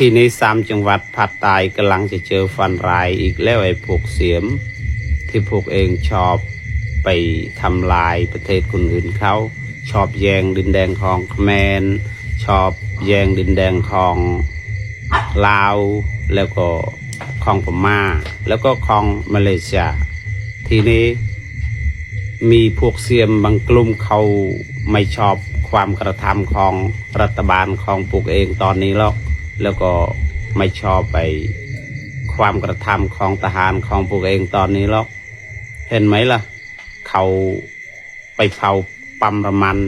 ທີ່ນີ້ສາມຈັງຫວັດພາກໃຕ້ກຳລັງຈະເຈີຝັນຮ້າຍອີກແລ້ວ ໄອ້ພວກສຽມທີ່ພວກເອງຊອບໄປທຳລາຍປະເທດຄົນອື່ນເຂົາ, ຊອບແຍ່ງດິນແດນຂອງຂະແມນ, ຊອບແຍ່ງດິນແດນຂອງລາວ ແລ້ວກໍຂອງພະມ້າ ແລ້ວກໍຂອງມາເລເຊຍ. ທີ່ນີ້ມີພວກສຽມບາງກຸ່ມເຂົາໄມ່ຊອບຄວາມກະທຳຂອງລັດຖະບານຂອງພວກເອງຕອນນີ້ຫຼອກ ແລ້ວກໍໄມ່ຊອບໄອ້ຄວາມກະທຳຂອງທະຫານຂອງພວກເອງຕອນນີ້ຫຼອກ. ເຫັນໄໝລະ? ເຂົາໄປເຜົາປ້ຳນ້ຳມັນ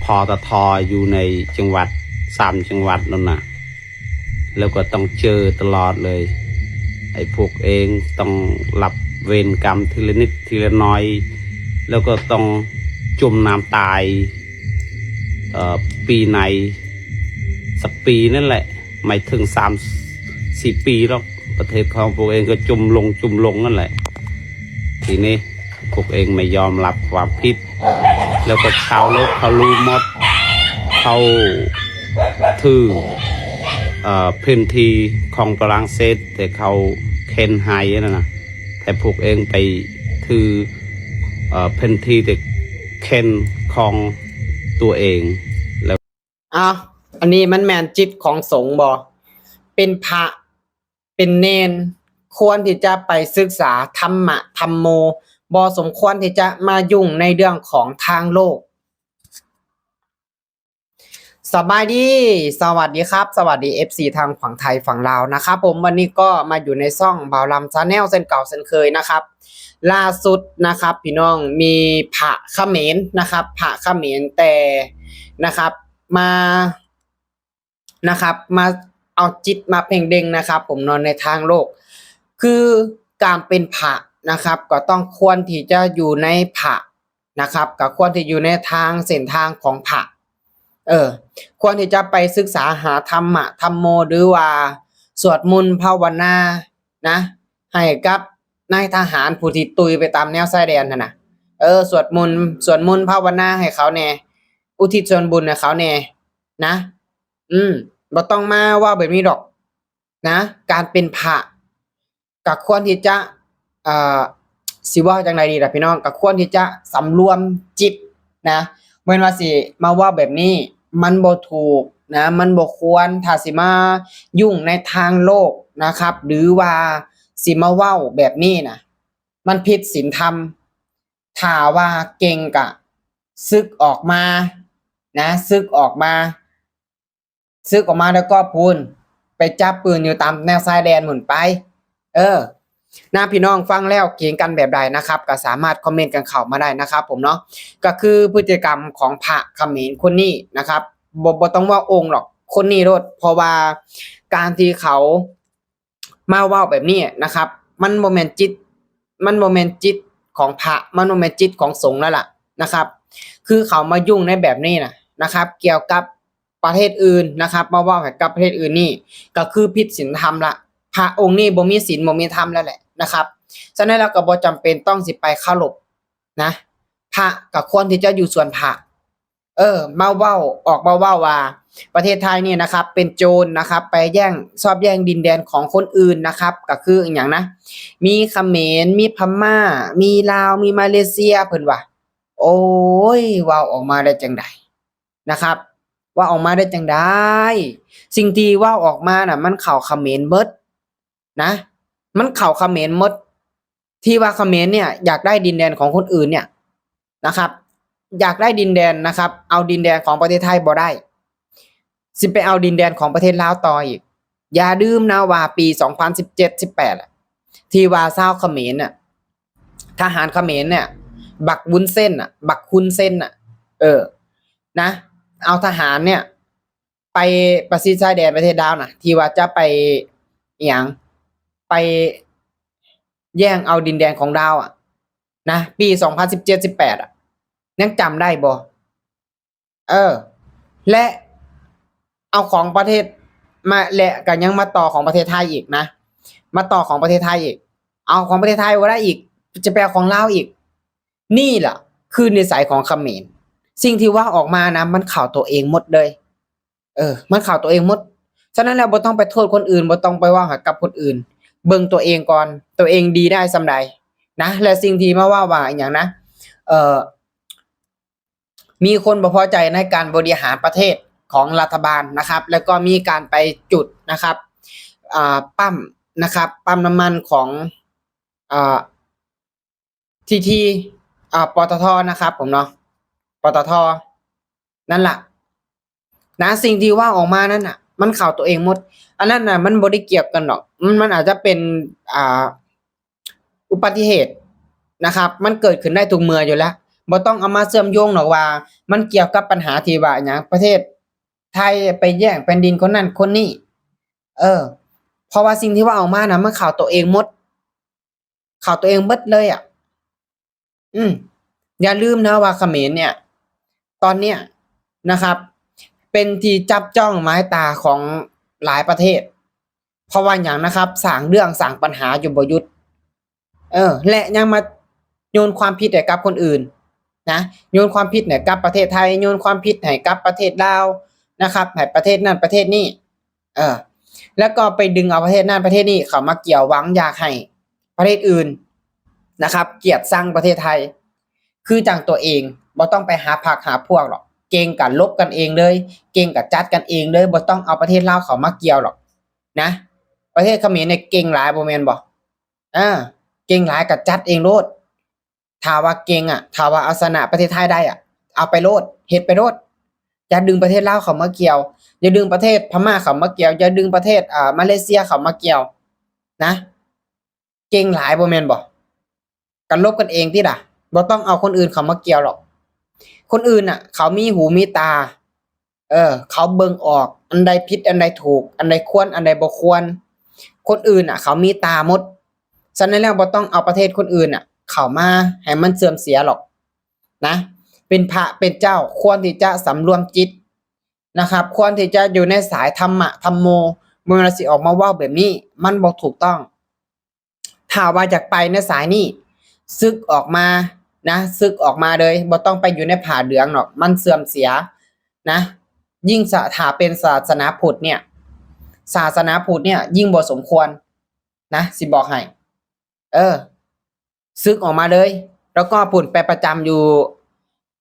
ພຕທ ຢູ່ໃນຈັງຫວັດ ສາມຈັງຫວັດນັ້ນນະ ແລ້ວກໍຕ້ອງເຈີຕະຫຼອດເລີຍ. ໄອ້ພວກເອງຕ້ອງຮັບເວນກຳທີລະນິດທີລະໜ້ອຍ ແລ້ວກໍຕ້ອງຈົມນ້ຳຕາຍ ເອີ ປີໃນ ສັກປີນັ້ນແຫຼະ ໄມ່ເຖິງສາມສີ່ປີດອກ ປະເທດຂອງພວກເອງກໍຈຸ່ມລົງ ຈຸ່ມລົງນັ້ນແຫຼະ. ທີນີ້ພວກເອງໄມ່ຍອມຮັບຄວາມຜິດ ແລ້ວກໍຊາວໂລກເຂົາຮູ້ໝົດ ເຂົາຖື ເອີ ພື້ນທີ່ຂອງຝຣັ່ງເສດ ແຕ່ເຂົາເຂັນໄຮ່ນັ້ນນະ ແຕ່ພວກເອງໄປຖື ເອີ ພື້ນທີ່ແຕ່ເຂັນຂອງຕົວເອງ ແລ້ວ ອ້າວ ອັນນີ້ມັນແມ່ນຈິດຂອງສົງບໍ່? ເປັນພະ ເປັນເນນ ຄວນທີ່ຈະໄປສຶກສາທຳມະທຳໂມ, ບໍ່ສົມຄວນທີ່ຈະມາຫຍຸ້ງໃນເລື່ອງຂອງທາງໂລກ. ສະບາຍດີ ສະຫວັດດີຄັບ ສະຫວັດດີເອັຟຊີທາງຝັ່ງໄທຝັ່ງລາວນະຄັບຜົມ. ວັນນີ້ກໍມາຢູ່ໃນຊ່ອງບ່າວລຳ Channel ເຊັ່ນເກົ່າເຊັ່ນເຄີຍນະຄັບ. ລ່າສຸດນະຄັບ ພີ່ນ້ອງ ມີພະຂະເໝນນະຄັບ ພະຂະເໝນ ແຕ່ນະຄັບ ມາ ນະຄັບ ມາເອົາຈິດມາເພັ່ງເບັງນະຄັບຜົມເນາະ ໃນທາງໂລກ. ຄືການເປັນພະນະຄັບ ກໍຕ້ອງຄວນທີ່ຈະຢູ່ໃນພະນະຄັບ ກໍຄວນທີ່ຢູ່ໃນທາງເສັ້ນທາງຂອງພະ ເອີ ຄວນທີ່ຈະໄປສຶກສາຫາທຳມະທຳໂມ ຫຼືວ່າສວດມົນພາວະນານະ ໃຫ້ກັບນາຍທະຫານຜູ້ທີ່ຕຸຍໄປຕາມແນວຊາຍແດນຫັ້ນນະ. ເອີ ສວດມົນ ສວດມົນພາວະນາໃຫ້ເຂົາແດ່ ອຸທິດສ່ວນບຸນໃຫ້ເຂົາແດ່ນະ. ອືມ ບໍ່ຕ້ອງມາເວົ້າແບບນີ້ດອກນະ. ການເປັນພະກໍຄວນທີ່ຈະ ເອີ ຊິເວົ້າຈັ່ງໃດດີລະພີ່ນ້ອງ ກໍຄວນທີ່ຈະສຳລວມຈິດນະ. ບໍ່ແມ່ນວ່າຊິມາເວົ້າແບບນີ້ ມັນບໍ່ຖືກນະ ມັນບໍ່ຄວນ. ຖ້າຊິມາຫຍຸ້ງໃນທາງໂລກນະຄັບ ຫຼືວ່າຊິມາເວົ້າແບບນີ້ນະ ມັນຜິດສິນທຳ. ຖ້າວ່າເກັ່ງກະສຶກອອກມານະ ສຶກອອກມາ ສຶກອອກມາແລ້ວກໍພຸ້ນ ໄປຈັບປືນຢູ່ຕາມແນວຊາຍແດນພຸ້ນໄປ. ເອີ ນະ ພີ່ນ້ອງຟັງແລ້ວຄິດເຫັນກັນແບບໃດນະຄັບ ກໍສາມາດຄອມເມັນກັນເຂົ້າມາໄດ້ນະຄັບຜົມເນາະ. ກໍຄືພຶດຕິກຳຂອງພະຂະເໝນຄົນນີ້ນະຄັບ ບໍ່ ບໍ່ຕ້ອງເວົ້າອົງດອກ ຄົນນີ້ໂລດ ເພາະວ່າການທີ່ເຂົາ ມາເວົ້າແບບນີ້ນະຄັບ ມັນບໍ່ແມ່ນຈິດ ມັນບໍ່ແມ່ນຈິດຂອງພະ ມັນບໍ່ແມ່ນຈິດຂອງສົງແລ້ວລະນະຄັບ. ຄືເຂົາມາຫຍຸ້ງໃນແບບນີ້ນະ ນະຄັບ ກ່ຽວກັບປະເທດອື່ນນະຄັບ ມາເວົ້າໃຫ້ກັບປະເທດອື່ນນີ້ ກໍຄືຜິດສິນທຳລະ. ພະອົງນີ້ບໍ່ມີສິນບໍ່ມີທຳແລ້ວແຫຼະນະຄັບ. ສະນັ້ນແລ້ວກໍບໍ່ຈຳເປັນຕ້ອງຊິໄປເຄົາລົບນະ ພະກໍຄວນທີ່ຈະຢູ່ສ່ວນພະ. ເອີ ມາເວົ້າ ອອກມາເວົ້າວ່າປະເທດໄທນີ້ນະຄັບ ເປັນໂຈນນະຄັບ ໄປແຍ່ງ ຊອບແຍ່ງດິນແດນຂອງຄົນອື່ນນະຄັບ. ກໍຄືອີຫຍັງນະ ມີຂະເໝນ ມີພະມ້າ ມີລາວ ມີມາເລເຊຍ ເພິ່ນວ່າ. ໂອ້ຍ ເວົ້າອອກມາໄດ້ຈັ່ງໃດນະຄັບ ເວົ້າອອກມາໄດ້ຈັ່ງໃດ? ສິ່ງທີ່ເວົ້າອອກມານະ ມັນເຂົ້າຂະເໝນໝົດນະ ມັນເຂົ້າຂະເໝນໝົດ. ທີ່ວ່າຂະເໝນເນຍຢາກໄດ້ດິນແດນຂອງຄົນອື່ນເນຍນະຄັບ ຢາກໄດ້ດິນແດນນະຄັບ ເອົາດິນແດນຂອງປະເທດໄທບໍ່ໄດ້ ຊິໄປເອົາດິນແດນຂອງປະເທດລາວຕໍ່ອີກ. ຢ່າລືມນະວ່າປີສອງພັນສິບເຈັດ ສິບແປດ ທີ່ວ່າຊາວຂະເໝນນະ ທະຫານຂະເໝນເນຍ ບັກວຸ້ນເສັ້ນນະ ບັກຮຸນເສັ້ນນະ ເອີ ນະ ເອົາທະຫານເນຍ ໄປປະຊິດຊາຍແດນປະເທດລາວນະ ທີ່ວ່າຈະໄປ ອີຫຍັງ ໄປແຍ່ງເອົາດິນແດນຂອງລາວອະນະ ປີສອງພັນສິບເຈັດ ສິບແປດ ອະ ຍັງຈຳໄດ້ບໍ່? ເອີ ແລະ ເອົາຂອງປະເທດມາ ແລະ ກໍຍັງມາຕໍ່ຂອງປະເທດໄທອີກນະ ມາຕໍ່ຂອງປະເທດໄທອີກ ເອົາຂອງປະເທດໄທບໍ່ໄດ້ອີກ ຈະໄປເອົາຂອງລາວອີກ. ນີ້ລະຄືນິໄສຂອງຂະເໝນ ສິ່ງທີ່ເວົ້າອອກມານະ ມັນເຂົ້າໂຕເອງໝົດເລີຍ. ເອີ ມັນເຂົ້າໂຕເອງໝົດ. ສະນັ້ນແລ້ວ ບໍ່ຕ້ອງໄປໂທດຄົນອື່ນ, ບໍ່ຕ້ອງໄປເວົ້າໃຫ້ກັບຄົນອື່ນ, ເບິ່ງຕົວເອງກ່ອນ, ຕົວເອງດີໄດ້ສ່ຳໃດນະ. ແລະ ສິ່ງທີ່ມາເວົ້າວ່າອີ່ຫຍັງນະ ເອີ ມີຄົນບໍ່ພໍໃຈໃນການບໍລິຫານປະເທດຂອງລັດຖະບານນະຄັບ ແລ້ວກໍມີການໄປຈຸດນະຄັບ ອ່າ ປ້ຳນະຄັບ ປ້ຳນ້ຳມັນຂອງ ອ່າ ທີທີ ອ່າ ປຕທ ນະຄັບຜົມເນາະ ປຕທ ນັ້ນລະນະ. ສິ່ງທີ່ເວົ້າອອກມານັ້ນນະ ມັນເຂົ້າຕົວເອງໝົດ. ອັນນັ້ນນະ ມັນບໍ່ໄດ້ກ່ຽວກັນດອກ. ມັນ ມັນອາດຈະເປັນ ອ່າ ອຸບັດຕິເຫດນະຄັບ ມັນເກີດຂຶ້ນໄດ້ທຸກເມື່ອຢູ່ແລ້ວ. ບໍ່ຕ້ອງເອົາມາເຊື່ອມໂຍງດອກວ່າ ມັນກ່ຽວກັບບັນຫາທີ່ວ່າຫຍັງ ປະເທດໄທໄປແຍ່ງແຜ່ນດິນຄົນນັ້ນຄົນນີ້. ເອີ ເພາະວ່າສິ່ງທີ່ເວົ້າອອກມານະ ມັນເຂົ້າຕົວເອງໝົດ. ເຂົ້າຕົວເອງເບິດເລີຍອະ. ອືມ ຢ່າລືມນະວ່າຂະເໝນເນຍ ຕອນເນຍນະຄັບ ເປັນທີ່ຈັບຈ້ອງໝາຍຕາຂອງຫຼາຍປະເທດ. ເພາະວ່າຫຍັງນະຄັບ? ສ້າງເລື່ອງສ້າງບັນຫາຢູ່ບໍ່ຢຸດ. ເອີ ແລະ ຍັງມາໂຍນຄວາມຜິດໃຫ້ກັບຄົນອື່ນນະ, ໂຍນຄວາມຜິດໃຫ້ກັບປະເທດໄທ, ໂຍນຄວາມຜິດໃຫ້ກັບປະເທດລາວນະຄັບ, ໃຫ້ປະເທດນັ້ນປະເທດນີ້. ເອີ ແລ້ວກໍໄປດຶງເອົາປະເທດນັ້ນປະເທດນີ້ເຂົ້າມາກ່ຽວ ຫວັງຢາກໃຫ້ປະເທດອື່ນນະຄັບ ກຽດຊັງປະເທດໄທ ຄືຈັ່ງຕົວເອງ. ບໍ່ຕ້ອງໄປຫາພັກຫາພວກດອກ, ເກັ່ງກະຫຼົບກັນເອງເລີຍ, ເກັ່ງກະຈັດກັນເອງເລີຍ, ບໍ່ຕ້ອງເອົາປະເທດລາວເຂົ້າມາກ່ຽວດອກນະ. ປະເທດຂະເໝນນີ້ເກັ່ງຫຼາຍບໍ່ແມ່ນບໍ່? ເອີ ເກັ່ງຫຼາຍກະຈັດເອງໂລດ. ຖ້າວ່າເກັ່ງອະ ຖ້າວ່າເອົາຊະນະປະເທດໄທໄດ້ອະ ເອົາໄປໂລດ, ເຮັດໄປໂລດ. ຢ່າດຶງປະເທດລາວເຂົ້າມາກ່ຽວ, ຢ່າດຶງປະເທດພະມ້າເຂົ້າມາກ່ຽວ, ຢ່າດຶງປະເທດ ເອີ ມາເລເຊຍເຂົ້າມາກ່ຽວນະ. ເກັ່ງຫຼາຍບໍ່ແມ່ນບໍ່? ກັນຫຼົບກັນເອງຕິລະ, ບໍ່ຕ້ອງເອົາຄົນອື່ນເຂົ້າມາກ່ຽວດອກ. ຄົນອື່ນນະ ເຂົາມີຫູມີຕາ, ເອີ ເຂົາເບິ່ງອອກ ອັນໃດຜິດ ອັນໃດຖືກ ອັນໃດຄວນ ອັນໃດບໍ່ຄວນ. ຄົນອື່ນນະ ເຂົາມີຕາໝົດ. ສະນັ້ນແລ້ວ ບໍ່ຕ້ອງເອົາປະເທດຄົນອື່ນນະ ເຂົ້າມາໃຫ້ມັນເສື່ອມເສຍດອກນະ. ເປັນພະເປັນເຈົ້າ ຄວນທີ່ຈະສຳລວມຈິດນະຄັບ, ຄວນທີ່ຈະຢູ່ໃນສາຍທຳມະທຳໂມ. ບໍ່ແມ່ນວ່າຊິອອກມາເວົ້າແບບນີ້, ມັນບໍ່ຖືກຕ້ອງ. ຖ້າວ່າຢາກໄປໃນສາຍນີ້ ສຶກອອກມານະ, ສຶກອອກມາເລີຍ, ບໍ່ຕ້ອງໄປຢູ່ໃນຜ້າເຫຼືອງດອກ, ມັນເສື່ອມເສຍນະ. ຍິ່ງສະ ຖ້າເປັນສາສະໜາພຸດເນຍ, ສາສະໜາພຸດເນຍ ຍິ່ງບໍ່ສົມຄວນນະ, ຊິບອກໃຫ້. ເອີ ສຶກອອກມາເລີຍ, ແລ້ວກໍພຸ້ນໄປປະຈຳຢູ່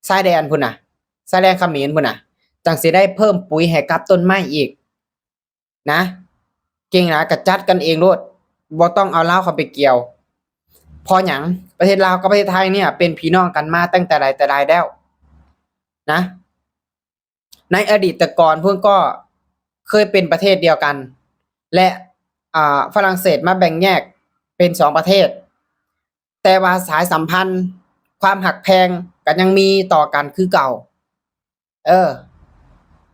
ຊາຍແດນພຸ້ນນະ, ຊາຍແດນຂະເໝນພຸ້ນນະ, ຈັ່ງຊິໄດ້ເພີ່ມປຸ໋ຍໃຫ້ກັບຕົ້ນໄມ້ອີກ. ນະ, ເກັ່ງຫຼາຍກະຈັດກັນເອງໂລດ, ບໍ່ຕ້ອງເອົາລາວເຂົ້າໄປກ່ຽວນະ. ເພາະຫຍັງ? ປະເທດລາວກັບປະເທດໄທເນຍເປັນພີ່ນ້ອງກັນມາຕັ້ງແຕ່ໃດແຕ່ໃດແລ້ວນະ. ໃນອະດີດແຕ່ກ່ອນເພິ່ນກໍເຄີຍເປັນປະເທດດຽວກັນ ແລະ ອ່າ ຝຣັ່ງເສດມາແບ່ງແຍກເປັນສອງປະເທດ, ແຕ່ວ່າສາຍສຳພັນ ຄວາມຮັກແພງກໍຍັງມີຕໍ່ກັນຄືເກົ່າ. ເອີ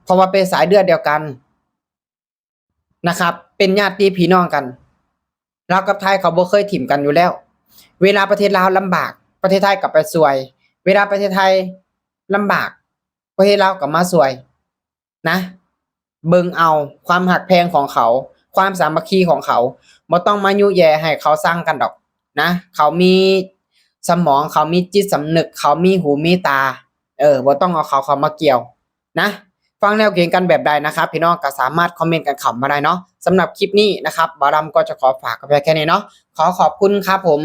ເພາະວ່າເປັນສາຍເລືອດດຽວກັນນະຄັບ, ເປັນຍາດຕິພີ່ນ້ອງກັນ. ລາວກັບໄທເຂົາບໍ່ເຄີຍຖິ້ມກັນຢູ່ແລ້ວ. ເວລາປະເທດລາວລຳບາກ ປະເທດໄທກໍໄປຊ່ວຍ, ເວລາປະເທດໄທລຳບາກ ປະເທດລາວກໍມາຊ່ວຍນະ. ເບິ່ງເອົາຄວາມຮັກແພງຂອງເຂົາ, ຄວາມສາມັກຄີຂອງເຂົາ, ບໍ່ຕ້ອງມາຍຸແຍ່ໃຫ້ເຂົາຊັງກັນດອກນະ. ເຂົາມີສະໝອງ, ເຂົາມີຈິດສຳນຶກ, ເຂົາມີຫູມີຕາ. ເອີ ບໍ່ຕ້ອງເອົາເຂົາເຂົ້າມາກ່ຽວນະ. ຟັງແລ້ວເຫັນກັນແບບໃດນະຄັບ ພີ່ນ້ອງກໍສາມາດຄອມເມັນກັນເຂົ້າມາໄດ້ເນາະ. ສຳລັບຄລິບນີ້ນະຄັບ ບ່າວດຳກໍຈະຂໍຝາກກັນໄວ້ແຄ່ນີ້ເນາະ. ຂໍຂອບຄຸນຄັບຜົມ.